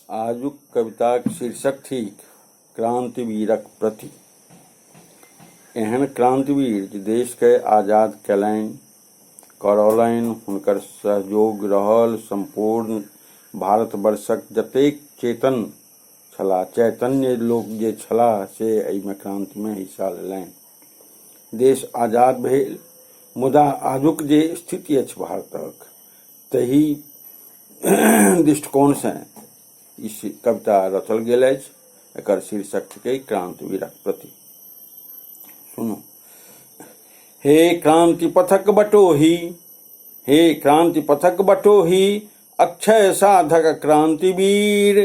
आजुक कविताक शीर्षक थिक क्रान्तिवीरक प्रति। एहन क्रान्तिवीर जे देशके आजाद कयलनि, करौलनि, हुनकर सहयोग रहल सम्पूर्ण भारतवर्षक जतेक चेतन छलाह, चैतन्य लोक जे छलाह से एहिमे क्रान्तिमे हिस्सा लेलनि। देश आजाद भेल, मुदा आजुक जे स्थिति अछि भारतक, तहि दृष्टिकोणसँ ई कविता रचल गेल अछि। एकर शीर्षक थिकै क्रान्तिवीरक प्रति। सुनू। हे क्रान्ति पथक बटोही, हे क्रान्ति पथक बटोही, अक्षय साधक क्रान्तिवीर।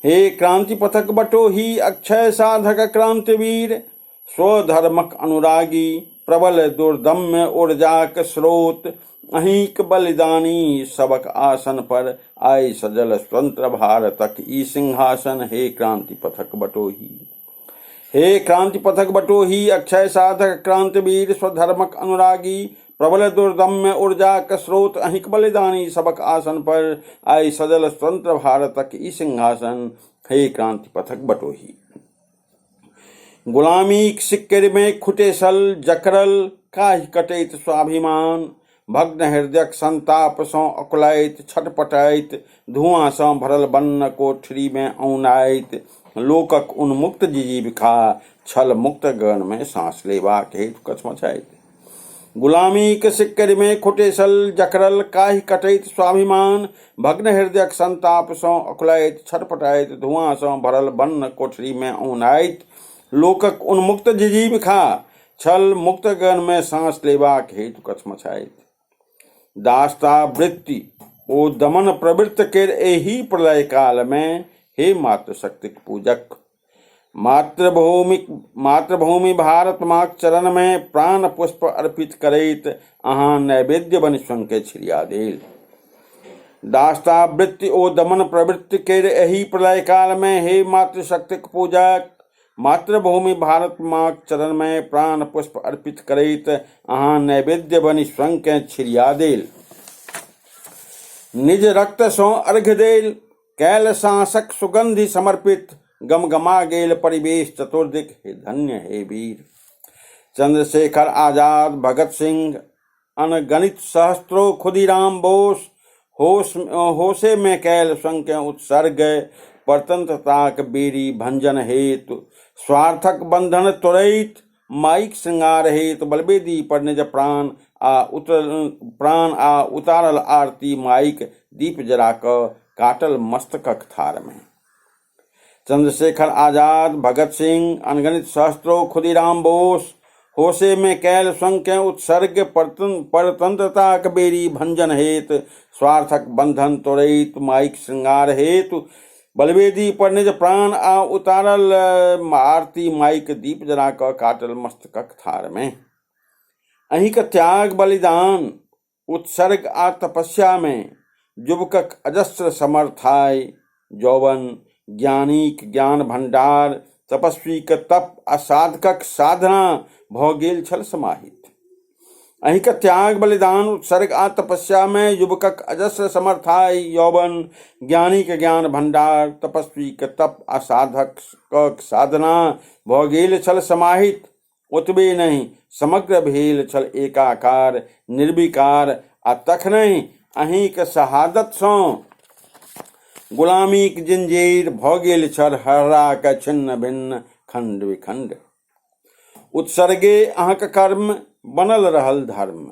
हे क्रान्ति पथक बटोही, अक्षय साधक क्रान्तिवीर, स्वधर्मक अनुरागी, प्रबल दुर्दम्य ऊर्जाक स्रोत, अहींक बलिदानी सबक आसन पर आइ सजल स्वतंत्र भारतक ई सिंहासन। हे क्रांति पथक बटोही, हे क्रांति पथक बटोही, अक्षय साधक क्रांतिवीर, स्वधर्मक अनुरागी, प्रबल दुर्दम्य ऊर्जाक स्रोत, अहींक बलिदानी सबक आसन पर आइ सजल स्वतंत्र भारतक ई सिंहासन। हे क्रांति पथक बटोही। गुलामीक सिक्करिमे खुटेसल जकड़ल काहि कटैत स्वाभिमान, भग्न हृदयक संतापसँ अकुलाइत छटपटाइत, धुआँसँ भरल बन्न कोठरीमे औनाइत लोकक उन्मुक्त जिजीविका छल मुक्त गगनमे साँस लेबाक हेतु कछमछाइत। गुलामीक सिक्करिमे खुटेसल जकड़ल काहि कटैत स्वाभिमान, भग्न हृदयक संतापसँ अकुलाइत छटपटाइत, धुआँसँ भरल बन्न कोठरीमे औनाइत लोकक उन्मुक्त जिजीविका छल मुक्त गगनमे साँस लेबाक हेतु कछमछाइत। दासता वृत्ति ओ दमन प्रवृत्त केर एहि प्रलय कालमे हे मातृशक्तिक पूजक, मातृभूमि मातृभूमि भारत माँक चरणमे प्राण पुष्प अर्पित करैत अहाँ नैवेद्य बनि स्वयंके छिड़िया देल। दासता वृत्ति ओ दमन प्रवृत्ति केर एहि प्रलय कालमे हे मातृशक्तिक पूजक, मातृभूमि भारत माँक चरणमे प्राण पुष्प अर्पित करैत अहाँ नैवेद्य बनि स्वयंकेँ छिड़िया देल। निज रक्तसँ अर्घ्य देल, कैल साँसक सुगंधि समर्पित, गमगमा गेल परिवेश चतुर्दिक। हे धन्य हे वीर चंद्रशेखर आजाद, भगत सिंह, अनगणित सहस्त्रो खुदीराम बोस, होश होशे में कैल स्वयं उत्सर्ग परतंत्रताक बेरी भंजन हेतु, स्वार्थक बंधन तोड़ैत माइक श्रृंगार हेतु बलवेदी पर निज प्राण आ उतर प्राण आ उतारल आरती माइक दीप जरा कऽ काटल मस्तकक थारमे। चंद्रशेखर आजाद, भगत सिंह, अनगणित सहस्त्रो खुदीराम बोस, होशे में कैल स्वयं उत्सर्ग परतंत्रताक बेरी भंजन हेतु, स्वार्थक बंधन तोड़ैत माइक श्रृंगार हेतु बलवेदी पर निज प्राण आ उतारल आरती माइक दीप जरा कऽ काटल मस्तकक थारमे। अहींक त्याग बलिदान उत्सर्ग आ तपस्यामे युवकक अजस्र समर्थाय यौवन, ज्ञानीक ज्ञान भंडार, तपस्वीक तप आ साधकक साधना भऽ गेल छल समाहित। अहींक त्याग बलिदान उत्सर्ग आ तपस्यामे युवकक अजस्र समर्थाय यौवन, ज्ञानीक ज्ञान भंडार, तपस्वीक तप आ साधकक साधना भऽ गेल छल समाहित। ओतबे नहि, समग्र भेल छल एकाकार निर्विकार आ तखनहि अहींक शहादतसँ गुलामीक जिंजीर भऽ गेल छल हर्रा कऽ छिन्न भिन्न खंड विखंड। उत्सर्गे अहाँक कर्म बनल रहल धर्म,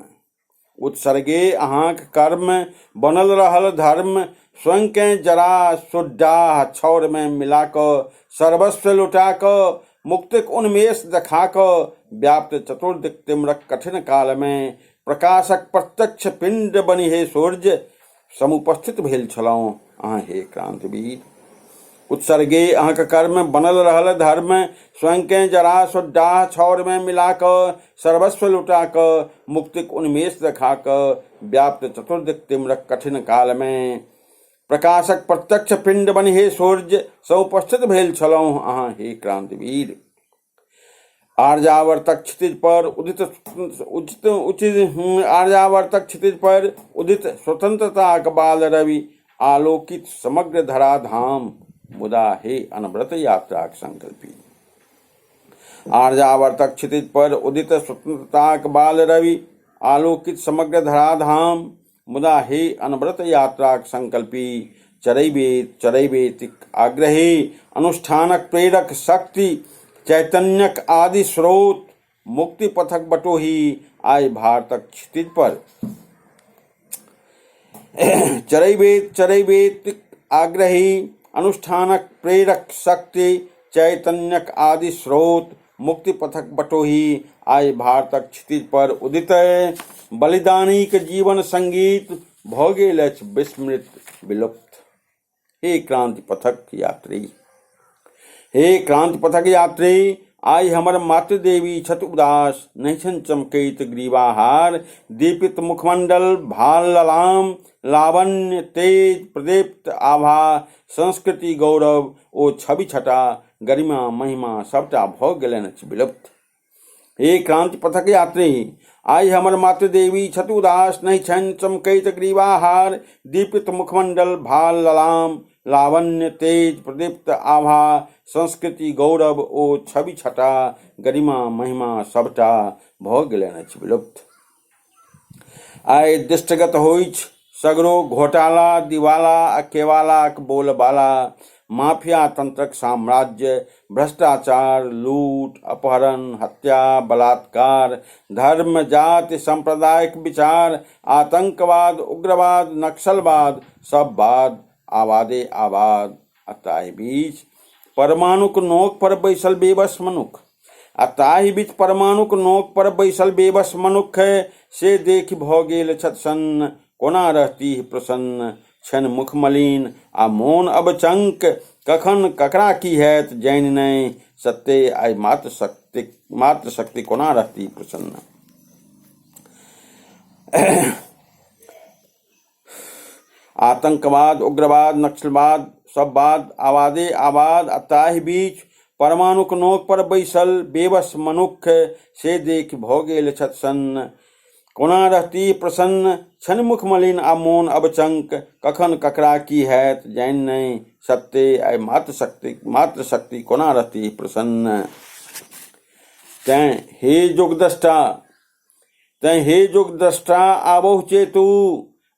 उत्सर्गे अहाँक कर्म बनल रहल धर्म, स्वयंकेँ जरा सुड्डाह छाउरमे मिला कऽ सर्वस्व लुटा कऽ मुक्तिक उन्मेष देखा कऽ व्याप्त चतुर्दिक तिम्रक कठिन कालमे प्रकाशक प्रत्यक्ष पिंड बनि हे सूर्य समुपस्थित भेल छलहुँ अहाँ हे क्रांतिवीर। उत्सर्गे अहाँक कर्म बनल रहल धर्म, स्वयंकेँ जरा सुड्डाह छाउरमे मिला कऽ सर्वस्व लुटा कऽ मुक्तिक उन्मेष देखा कऽ व्याप्त चतुर्दिक तिम्रक कठिन कालमे प्रकाशक प्रत्यक्ष पिंड बनि हे सूर्य समुपस्थित भेल छलहुँ अहाँ हे क्रांतिवीर। आर्यावर्तक क्षितिज पर उदित उचित उचित आर्यावर्तक क्षितिज पर उदित स्वतंत्रताक बाल रवि आलोकित समग्र धराधाम, मुदा हे अनवरत यात्राक संकल्पी। आर्यावर्तक क्षितिज पर उदित स्वतंत्रताक बाल रवि, आलोकित समग्र धराधाम, मुदा हे अनवरत यात्राक संकल्पी, चरैवेत चरैवेतिक आग्रही, अनुष्ठानक प्रेरक शक्ति, चैतन्यक आदि स्रोत, मुक्ति पथक बटोही, आइ भारतक क्षितिज पर चरैवेत चरैवेतिक आग्रही, अनुष्ठानक प्रेरक शक्ति, चैतन्यक आदि स्रोत, मुक्ति पथक बटोही, आइ भारतक क्षितिज पर उदित बलिदानीक जीवन संगीत भऽ गेल अछि विस्मृत विलुप्त। हे क्रांति पथक यात्री, हे क्रांति पथक यात्री, आइ हमर मातृदेवी छथि उदास, नहि छनि चमकैत ग्रीवाहार, दीपित मुखमंडल, भाल ललाम, लावण्य तेज प्रदीप्त आभा, संस्कृति गौरव ओ छवि छटा, गरिमा महिमा सबटा भऽ गेलनि अछि विलुप्त। हे क्रांति पथक यात्री, आइ हमर मातृदेवी छथि उदास, नहि छनि चमकैत ग्रीवाहार, दीपित मुखमंडल, भाल ललाम, लावण्य तेज प्रदीप्त आभा, संस्कृति गौरव ओ छवि छटा, गरिमा महिमा सबटा भऽ गेलनि अछि विलुप्त। आइ दृष्टिगत होइछ सगरो घोटाला, दिवाला आ केवालाक बोलबाला, माफिया तंत्रक साम्राज्य, भ्रष्टाचार, लूट, अपहरण, हत्या, बलात्कार, धर्म, जाति, सांप्रदायिक विचार, आतंकवाद, उग्रवाद, नक्सलवाद, सब बाद आबादे आबाद। आ ताहि बीच परमाणुक नोक पर बैसल बेबस मनुख, आ ताहि बीच परमाणुक नोक पर बैसल बेबस मनुख, से देखि भऽ गेल छथि सन्न, कोना रहतीह प्रसन्न, छनि मुख मलिन आ मोन अबचंक, कखन ककरा की हैत जानि नहि, सत्ते आइ मातृशक्ति कोना रहती प्रसन्न। आतंकवाद, उग्रवाद, नक्सलवाद, सब बाद आबादे आबाद। आ ताहि बीच परमाणुक नोक पर बैसल बेबस मनुख, से देखि भऽ गेल छथि सन्न, कोना रहती प्रसन्न, छनि मुख मलिन आ मोन अबचंक, कखन ककरा की हैत जानि नहि, सत्ते आइ मातृशक्ति कोना रहती प्रसन्न। तैं हे योगद्रष्टा, तैं हे योगद्रष्टा आबहु चेतु,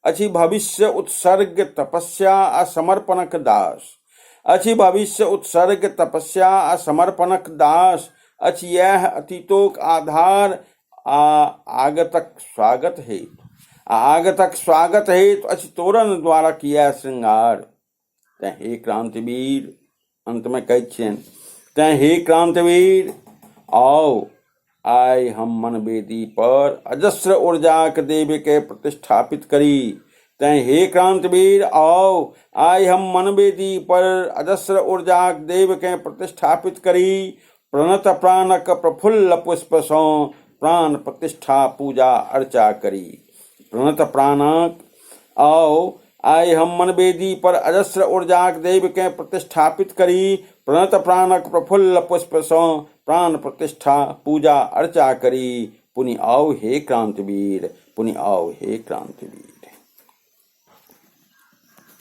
अछि भविष्य उत्सर्ग तपस्या आ समर्पणक दास, अछि भविष्य उत्सर्ग तपस्या आ समर्पणक दास, अछि इएह अतीतोक आधार आ आगतक स्वागत हेतु, आ आगतक स्वागत हेतु अछि तोरण द्वारक इएह श्रृंगार। तैं हे क्रांतिवीर, अंतमे कहै छियनि, तैं हे क्रांतिवीर आउ, आइ हम मनवेदी पर अजस्र ऊर्जाक देवीके प्रतिष्ठापित करी। तैं हे क्रांतिवीर आउ, आइ हम मनवेदी पर अजस्र ऊर्जाक देवके प्रतिष्ठापित करी। प्रणत प्राणक प्रफुल्ल पुष्पसँ प्राण प्रतिष्ठा पूजा अर्चा करी। प्रणत प्राणक आउ, आइ हम मनवेदी पर अजस्र ऊर्जाक देवकेँ प्रतिष्ठापित करी। प्रणत प्राणक प्रफुल्ल पुष्पसँ प्राण प्रतिष्ठा पूजा अर्चा करी। पुनि आउ हे क्रांतिवीर, पुनि आउ हे क्रांतिवीर।